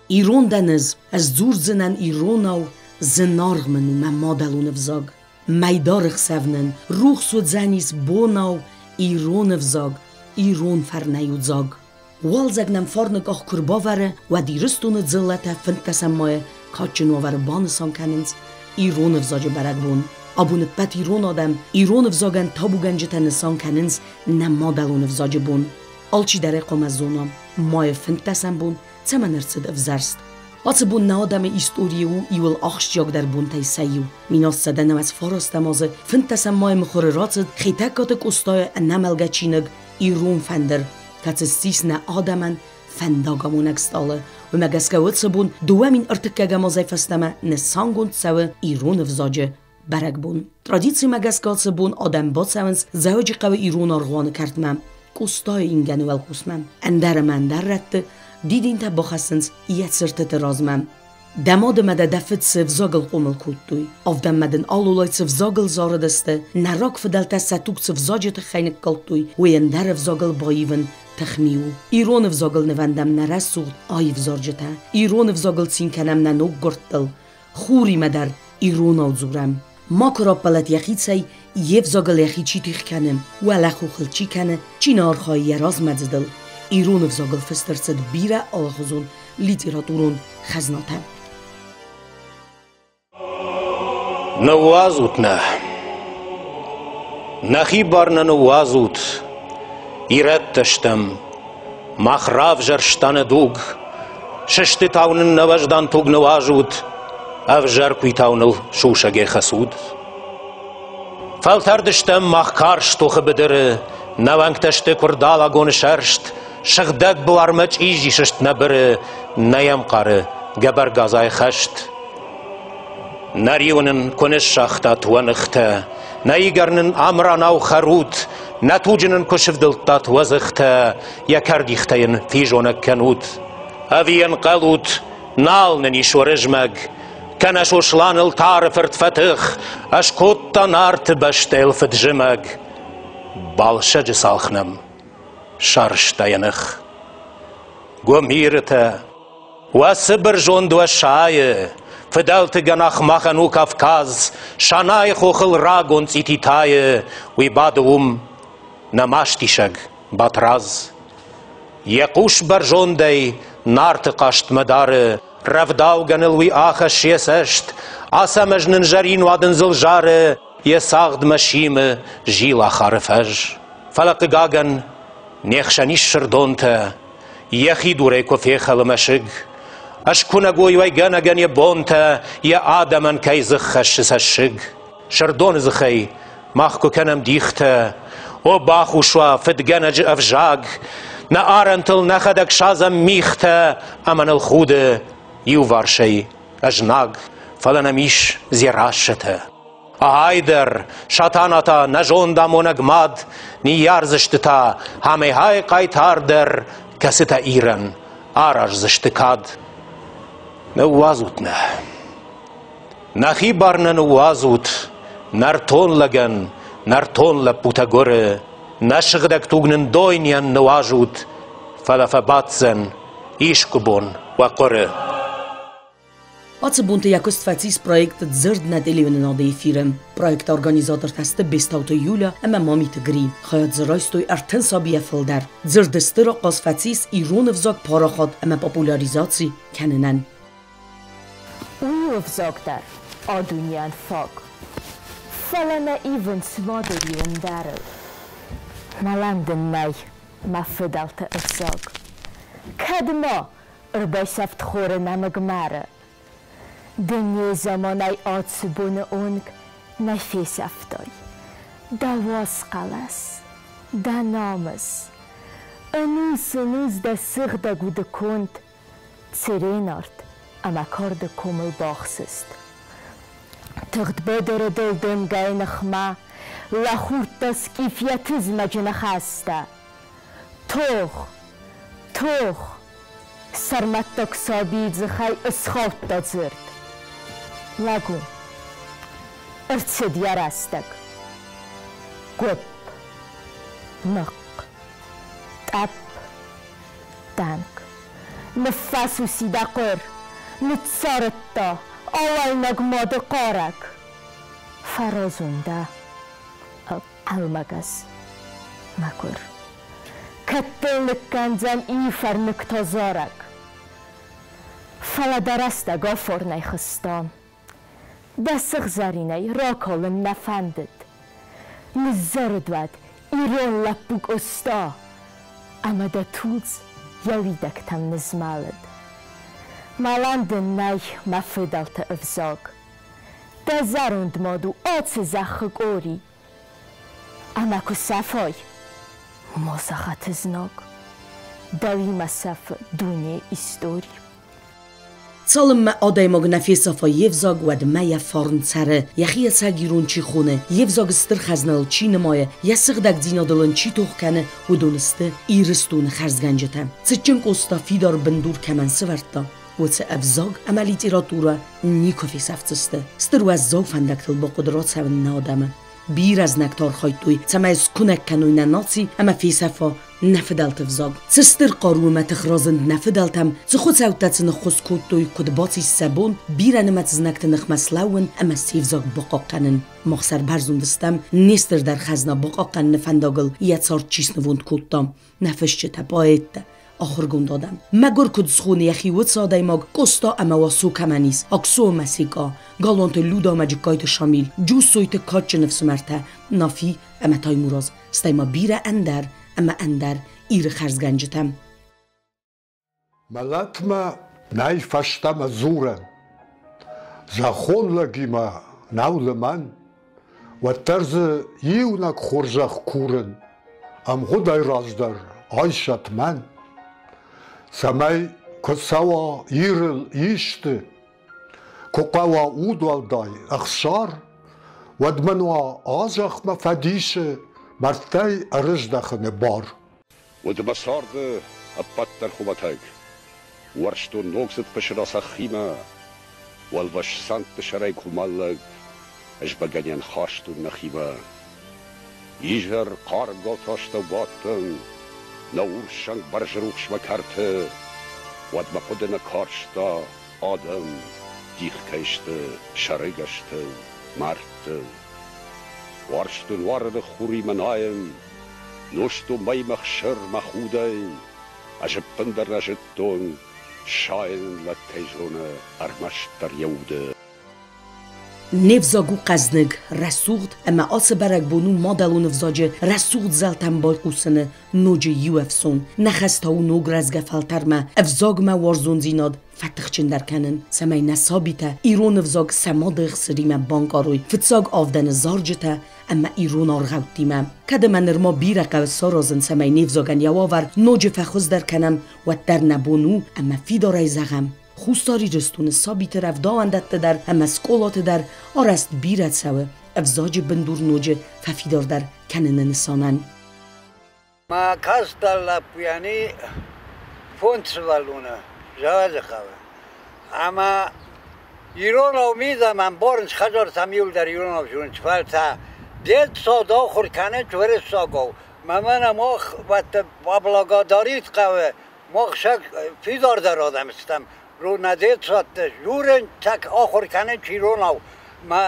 Ирон дӕн ӕз, ӕз дзурдзынӕн иронау, зынаргъ мын у мӕ мадӕлон ӕвзаг. Мӕйдары хсӕв нын рухс уыдзӕнис бонау, ирон ӕвзаг, ирон фӕрнӕй у дзаг. Уалдзӕг нӕм фарны къах куы рбавӕры, уӕд Ирыстоны дзыллӕтӕ 15 майы кадджын уавӕры банысан кӕнынц ирон ӕвзаджы бӕрӕгбон. Абон ӕппӕт ирон адӕм ирон ӕвзагӕн табугӕнджытӕ нысан кӕнынц нӕ мадӕлон ӕвзаджы бон. Алчидӕр ӕй хъуамӕ зона, майы 15-ӕм бон цӕмӕн ӕрцыд ӕвзӕрст. Ацы бон нӕ адӕмы историйы у иуыл ахсджиагдӕр бонтӕй сӕ иу. 1999 азы 15 майы мыхуыры рацыд Хетӕгкаты Къостайы ӕнӕмӕлгӕ чиныг «Ирон фӕндыр», кӕцы ссис нӕ адӕмӕн фӕндагамонӕг стъалы. Уымӕ гӕсгӕ уыцы бон 2001 азӕй фӕстӕмӕ нысангонд цӕуы ирон ӕвзаджы бӕрӕгбон. Традицимӕ гӕсгӕ ацы бон адӕм бацӕуынц Дзӕуджыхъӕуы ирон аргъуаны кӕртмӕ, Къостайы ингӕны уӕлхъусмӕ. Ӕндӕр ӕмӕ ӕндӕр рӕтты дидинтӕ бахӕссынц йӕ цыртыты размӕ. Дӕ мад ӕмӕ дӕ дӕ фыд цы взагыл хъомыл кодтой, авдӕнмӕ дын алулай цы взагыл зарыдысты, нӕ рагфыдӕлтӕ сӕ туг цы взаджы тыххӕй ныккалдтой, уый ӕндӕр ӕвзагыл баивын тыхми у. Ирон ӕвзагыл нывӕндӕм нӕ рӕсугъд аив зарджытӕ, ирон ӕвзагыл цин кӕнӕм нӕ ноггуырдтыл, хуримӕ дӕр иронау дзурӕм. Макуы раппӕлӕд йӕхицӕй, йе взагыл йӕхи чи тигъ кӕны, уӕлӕхохыл чи кӕны, чи нӕ архайы йӕ размӕдзыдыл. Ирон ӕвзагыл фыст ӕрцыд бирӕ алыхуызон литературон хӕзнатӕ. Ныууадзут нӕ. Нӕхи бар нӕ ныууадзут. Ирӕттӕ стӕм. Мах равзӕрста нӕ дуг. Сыстытау нын нӕ уӕздан туг ныуазут, ӕвзӕр куыйтау ныл сусӕгӕй хӕцут. Фӕлтӕрд стӕм мах карз тохы быдыры, нӕ уӕнгтӕ сты куырдалагоны сӕрст, сыгъдӕг буармӕ чъизи сыст нӕ быры, нӕ йӕм хъары гӕбӕр газӕй хӕст. Нӕ риуы нын куы ныссагътат уӕ ныхтӕ, нӕ игӕр нын Амранау хӕрут, нӕ туджы нын куы сывдылдтат уӕ дзыхтӕ, йӕ кӕрдихтӕ йын физонӕг кӕнут. Ӕви ӕнхъӕлут, нал нын ис Уырызмӕг, кӕнӕ Сосланыл Тары фырт фӕтых, ӕскодта Нарты бӕстӕйыл фыд-зымӕг. Балсӕджы цалх нӕм сарӕзта йӕ ных. Гуымирытӕ, уӕ цыбыр зонд уӕ сайы, фыдӕлты гӕнах махӕн у Кавказ, Сӕнайы хохыл рагон цъититайы, уый бады уым нӕ мастисӕг Батрадз. Йӕ хъус бӕрзондӕй Нарты хъазтмӕ дары, рӕвдаугӕ ныл уый ахӕсс йӕ цӕст, Ацӕмӕз нын зӕрин уадындзыл зары, йӕ цагъдмӕ симы Зилахары фӕз. Фӕлӕ хъыгагӕн, не хсӕн ис сырдонтӕ, йӕхи дурӕй куы фехӕлы мӕсыг. Ӕз куынӕгой уӕйгӕнӕгӕн йӕ бонтӕ, йӕ адӕмӕн кӕй дзых хӕссы цӕссыг. Сырдоны дзыхӕй мах куы кӕнӕм дихтӕ, о бахус уа фыдгӕнӕджы ӕвзаг, нӕ арӕнтыл нӕхӕдӕг садзӕм мигътӕ ӕмӕ ныл худы иуварсӕй ӕзнаг, фӕлӕ нӕм ис дзерассӕтӕ. Айдӕр, Сатана та нӕ зондамонӕг мад, ныййардзысты та амӕй-ай хъайтардӕр, кӕцытӕ Ирӕн араздзысты кад. Ныууадзут нӕ. Нӕхи бар нӕ ныууадзут, нӕртон лӕгӕн, нӕртон лӕппутӕ гуыры, нӕ сыгъдӕг туг нын дойныйӕн ныуазут, фӕлӕ фӕбаддзӕн искуы бон уӕ хъуыры. Ацы бонты йӕ куыст фӕцис проект «Дзырд нӕ телеуынынады эфиры». Проекты организатортӕ сты Бестауты Юля ӕмӕ Мамиты Гри. Хайад дзы райстой 30 сабийӕ фылдӕр. Дзырды стыр ахъаз фӕцис ирон ӕвзаг парахат ӕмӕ популяризаци кӕнынӕн. Уый у ӕвзаг дӕр, а дунейӕн фаг. Фӕлӕ нӕ ивынц мады риуы ндӕрыл. Мӕлӕн дын нӕй, мӕ фыдӕлты ӕвзаг. Кӕд ма ӕрбайсӕфт хоры нӕмыг мӕры. Ды незаманӕй ацы боны онг нӕ фесӕфтай. Дӕ уаз хъӕлӕс, дӕ намыс, ӕнус-ӕнус дӕ сыгъдӕг уды конд цырен арт ӕмӕ карды комыл бахсыст. Тыгъд быдыры дыл дымгӕйы ныхмӕ лӕхурдта скъиф йӕ тызмӕджы ныхӕстӕ. Тох! Тох! Сӕрмӕттаг сабийы дзыхӕй ысхаудта дзырд. Лӕг у. Ӕрцыд йӕ рӕстӕг. Гуыпп. Мыхъхъ. Тъӕпп. Танк. Ныффӕсус и дӕ хъуыр, ныццарыдта алайнаг мады хъарӕг. Фӕразон дӕ, ӕнхъӕлмӕгӕс, мӕгуыр. Кӕд дыл ныккӕндзӕн и фӕрныг та зарӕг. Фӕлӕ дӕ рӕстӕг афорнӕй хызта. Дӕ сыгъзӕринӕй ракалын нӕ фӕндыд. Ныззарыд уӕд ирон лӕппу Къоста, ӕмӕ дӕ тулдз йӕ уидӕгтӕм нызмӕлыд. Мӕлӕн дын нӕй мӕ фыдӕлты ӕвзаг. Дӕ зӕронд мад у ацы зӕххы къори. Ӕмӕ куы сӕфай, ма зӕгъӕд знаг, дӕуимӕ сӕфы дунейы истори. Цалынмӕ адӕймаг нӕ фесафа йе взаг, уӕдмӕ йӕ фарн цӕры, йӕхи ӕцӕг ирон чи хоны, йе взаг стыр хӕзнайыл чи нымайы, йӕ сыгъдӕгдзинадыл ын чи тох кӕны, уыдон сты Ирыстоны хӕрзгӕнджытӕ. Цытджын Къоста фидар бындур кӕмӕн сӕвӕрдта, уыцы ӕвзаг ӕмӕ литературӕ никуы фесӕфдзысты. Стыр уӕззау фӕндӕгтыл бахъуыд рацӕуын нӕ адӕмы. Бирӕ знӕгтӕ архайдтой, цӕмӕй скуынӕг кӕной нӕ наци ӕмӕ фесӕфа нӕ фыдӕлты взаг. Цы стыр хъару ӕмӕ тых разынд нӕ фыдӕлтӕм, цы хуыцӕуттӕ сын ӕххуыс кодтой, куыд бацис сӕ бон бирӕнымӕц знӕгты ныхмӕ слӕууын ӕмӕ се взаг бахъахъхъӕнын. Мах сӕрбӕрзонд стӕм, не стырдӕр хӕзна бахъахъхъӕныны фӕндагыл йӕ цард чи снывонд кодта, нӕ фысджытӕ, поэттӕ, ахуыргонд адӕм. Мӕгуыр куыд схоны йӕхи уыцы адӕймаг Къоста ӕмӕ Уасо кӕмӕн ис, Аксо ӕмӕ Секъа, Галуанты Люда ӕмӕ Джыккайты Шамил, Джусойты кадджын ӕфсымӕртӕ Нафи ӕмӕ Таймураз, стӕй ма бирӕ ӕндӕр ӕмӕ ӕндӕр Иры хӕрзгӕнджытӕ. Мӕлӕтмӕ нӕй фӕстӕмӕ дзурӕн. Зӕххон лӕгимӕ нӕу лымӕн, уӕддӕр дзы иунӕг хорзӕх курын, ӕмгъуыдӕй раздӕр айсӕт мӕн, цӕмӕй куы цӕуа Ирыл исты, куы хъӕуа удуӕлдай ӕхсар, уӕд мын уа а зӕхмӕ фӕдисы мӕрдтӕй ӕрыздӕхыны бар. Уыд мӕ царды ӕппӕт дӕр хуымӕтӕг. Уарзтон ногдзыд пысыра цӕххимӕ, уӕлвӕз цӕндты сӕрӕй куы мӕллӕг, ӕз бӕгӕныйӕн хастон нӕхимӕ. Изӕр хъарм галты бадтӕн, нӕ урссӕнг бӕрзрухсмӕ кӕрты, уӕд мӕ хъуыды нӕ карста, адӕм дих кӕй сты сӕрыгӕстыл, мӕрдтыл. Уарзтон уарыны хуримӕ найын, нозтон мӕймӕ хсыр мӕ худӕй, ӕз ӕппындӕр нӕ зыдтон, сайын лӕг кӕй зоны ӕрмӕстдӕр йӕ уды. Не взаг у хъӕзныг, рӕсугъд ӕмӕ ацы бӕрӕгбон у мадӕлон ӕвзаджы рӕсугъд зӕлтӕм байхъусыны ноджы иу ӕфсон. Нӕ хӕс та у ног рӕзгӕ фӕлтӕрмӕ ӕвзагмӕ уарзондзинад фӕтыхджындӕр кӕнын, цӕмӕй нӕ сабитӕ ирон ӕвзаг сӕ мады ӕхсыримӕ банкъарой фыццаг авдӕны зарджытӕ ӕмӕ ирон аргъӕуттимӕ. Кӕд ӕмӕ нырма бирӕ хъӕуы саразын, цӕмӕй не взагӕн йӕ уавӕр ноджы фӕхуыздӕр кӕнӕм, уӕддӕр нӕ бон у ӕмӕ фидарӕй зӕгъӕм, Хуссар Ирыстоны сабиты рӕвдауӕндӕтты дӕр ӕмӕ скъолаты дӕр арӕзт бирӕ цӕуы ӕвзаджы бындур ноджы фӕфидардӕр кӕныны нысанӕн. Мӕ кӕстӕр лӕппуйӕн фондз сывӕллоны Зӕрӕджыхъӕуы. Ӕмӕ иронау мидӕмӕ ӕмбарынц, хӕдзӕрттӕм иуылдӕр иронау дзурынц, фӕлӕ та детсад ахуыр кӕнынц уырыссагау. Мӕ мӕнӕ мах поблагодарить хъӕуы, мах сӕ фидардӕр адӕм стӕм. Нӕ детсадты дзурын, так ахуыр кӕнынц иронау. Мӕ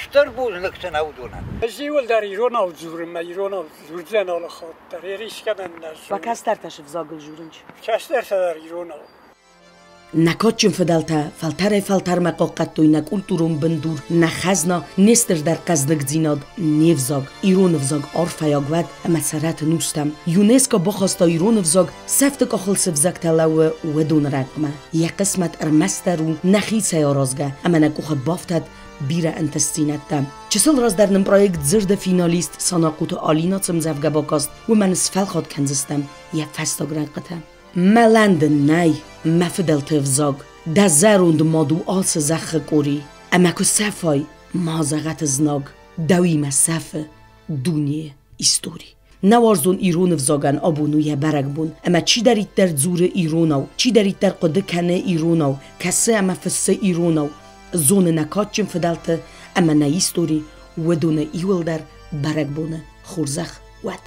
стыр бузныг сын уыдонӕн. Ӕз иуылдӕр иронау дзурын, мӕ иронау дзурдзӕн алы хатт дӕр. Ерискӕнӕн нӕ зонын. Ба кӕстӕртӕ взагыл дзурынч? Кӕстӕртӕ дӕр иронау. Нӕ кадджын фыдӕлтӕ фӕлтӕрӕй-фӕлтӕрмӕ хъахъхъӕдтой нӕ культурон бындур, нӕ хӕзна, не стырдӕр хъӕздыгдзинад, не взаг. Ирон ӕвзаг арфӕйаг уӕд ӕмӕ цӕрӕт ӕнустӕм. ЮНЕСКО бахаста ирон ӕвзаг, сӕфты къахыл цы взӕгтӕ лӕууы, уыдоны рӕнхъмӕ. Йӕ хъысмӕт ӕрмӕстдӕр у нӕхицӕй аразгӕ ӕмӕ нӕ къухы бафтӕд бирӕ ӕнтыстдзинӕдтӕ. Чысыл раздӕр нын проект «Дзырды финалист» Санахъоты Алина цы ӕмдзӕвгӕ бакаст, уымӕн сфӕлхат кӕндзыстӕм йӕ фӕстаг рӕнхъытӕ. Мӕлӕн дын нӕй, мӕ фыдӕлты ӕвзаг, дӕ зӕронд мад у алцы зӕххы къори, ӕмӕ куы сӕфай, ма зӕгъӕт знаг, дӕуимӕ сӕфы дунейы истори. Нӕ уарзон ирон ӕвзагӕн абон у йӕ бӕрӕгбон, ӕмӕ чидӕриддӕр дзуры иронау, чидӕриддӕр хъуыды кӕны иронау, кӕсы ӕмӕ фыссы иронау, зоны нӕ кадджын фыдӕлты ӕмӕ нӕ истори, уыдоны иуылдӕр бӕрӕгбоны хорзӕх уӕд.